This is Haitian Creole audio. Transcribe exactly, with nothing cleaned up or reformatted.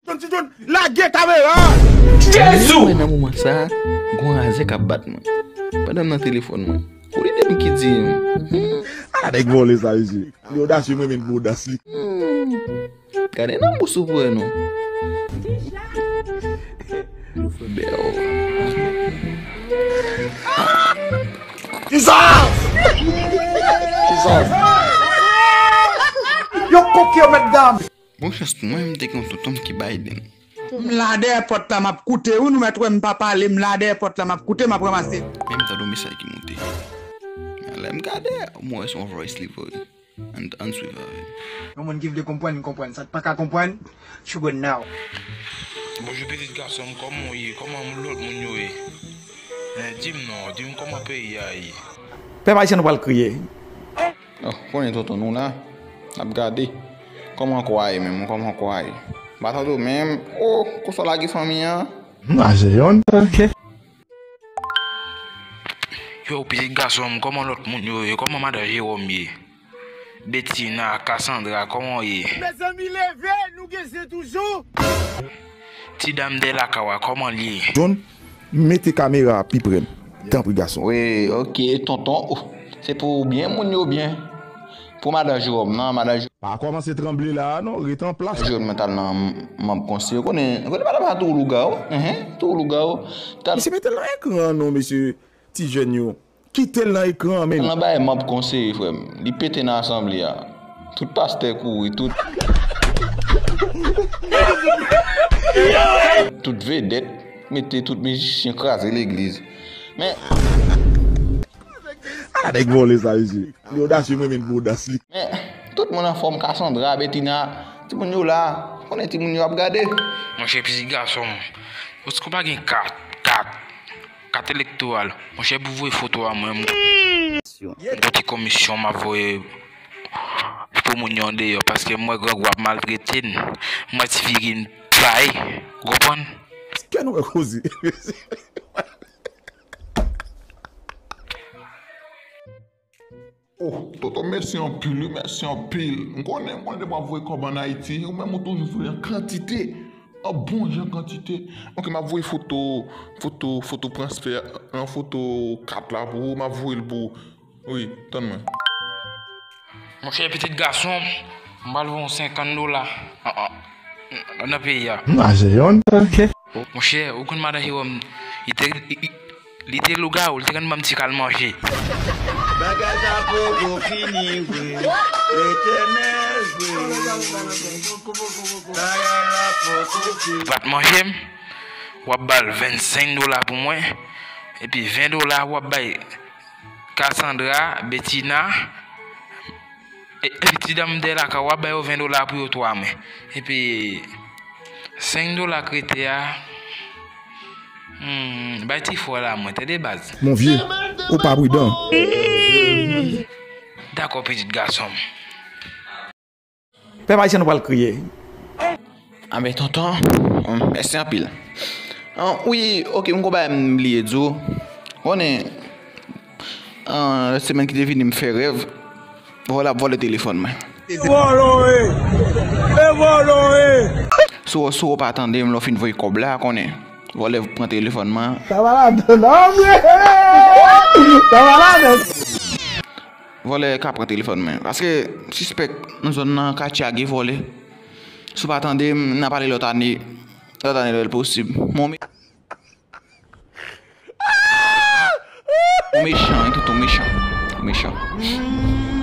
John, Ti John, lage kamera! Jezi! Mwen nan moman sa, gon razè k ap bat mwen. Pandan m nan telefòn mwen. Kou lide m ki di m. Hmm. A nèg vòlè sa, mesye. Li odasye, mwen menm pou odas li. Hmm. Gade nan bous ou pou wè non. Bèl. Kisa? Kisa? Yo koke yo, mèt dam. Bon chans pou mwen, m te gen yon tonton m ki Biden. M la dèyè pòt la, m ap koute. Wi, nou mèt wè m pa pale, m la dèyè pòt la, m ap koute, m ap ranmase. Men m tande yon mesaj ki moute. Lè m gade, m wè se yon voice li voye. Ann, ann swiv avè m. Yon moun ki vle konprann, konprann. Sa k pa ka konprann, you go now. Bonjou pitit gason m, kòman w ye? Kòman lòt moun yo ye? Eh, di m non, di m kòman peyi a ye? Pèp ayisyen nou pral kriye. Oh, konnen tonton nou la. N ap gade. Kòman kò a ye menm? Kòman kò a ye? M pa tande w menm. Oh, konsa w lage fanmi an? M lage yon, ok. Yo, pitit gason m, kòman lòt moun yo ye? Kòman madan Jewòm ye? Betina, Cassandra, kòman w ye? Mezanmi, leve, nou gen zen toujou. Ti dam dèyè lakay w a, kòman l ye? John, mete kamera a pi pre m. Tanpri, gason. Wi, ok, tonton. Oh, se pou byen moun yo byen. Pou madan Jewòm nan, madan Jewòm. Pa kòmanse tranble la a non, ret an plas. Jewòm nan t al nan manm konseye. Ou konnen, ou konnen madan pa tou lougawou. Enhen, tou lougawou. T al. Mesye, mete l nan ekran an non, mesye. Ti jèn yo. Kite l nan ekran an, men. Nan bay manm konseye, frè m. Li pete nan asanble a. Tout pastè kouri, tout. Tout vedèt, mete tout mizisyen kraze legliz. Men. A nèg vòlè sa, mesye. Li odasye, mwen menm pou odas li. Men, tout moun anfòm, Cassandra, Betina, timoun yo la, konnen timoun yo ap gade. Monchè pitit gason m, èske w pa gen kat, kat, kat elektoral? Monchè pou voye foto a mwen, m gon ti komisyon m ap voye pou moun yo andeyò, paske m wè grangou ap maltrete n, m wè ti fi gen bay, ou konprann? Kè nou wè koze. Oh, tonton, mèsi anpil, wi, mèsi anpil. M konnen, m konnen depi w ap voye kòb ann Ayiti, ou menm ou toujou voye an kantite, an bon jan kantite. Ok, m ap voye foto, foto, foto transfè, an foto kat la pou ou, m ap voye l pou ou. Wi, tann mwen. Monchè, pitit gason, m pral voye yon senkant dola an, an, nan peyi a. M lage yon, ok. Monchè, ou konn madan Jewòm, li te, li, li, li te lougawou, li te konn ban m ti kal manje. Bagay sa poko fini vre, Letènèl vre. Bagay la poko fini. Pral manje m, w ap ba l vennsenk dola pou mwen, epi ven dola w ap bay Cassandra, Betina, e, epi ti dam dèyè lakay, w ap ba yo ven dola pou yo twa mwen. Epi senk dola k rete a, hmm, bay ti frè la mwen, tande baz. Mon vieux, ou pa pridan. Dakò, pitit gason m. Pèp ayisyen nou pral kriye. Anben tonton, hmm, mèsi anpil. Ah, wi, ok, m gon bagay m bliye di w. Konnen, ah, semèn ki te vini m fè rèv, vòlè ap vòlè telefòn mwen. E vòlò e! E vòlò e! Si w, si w pa tande m, lè w fin voye kòb la, konnen vòlè pran telefòn mwen. Sa va ladan, non, men! Sa va ladan. Vòlè ka pran telefòn mwen. Paske sispèk nan zòn nan, katye a gen vòlè. Si w pa tande m, n a pale lòt ane. Lòt ane lè l posib. Mon me-, mon mechan, wi, tonton mechan. Mechan.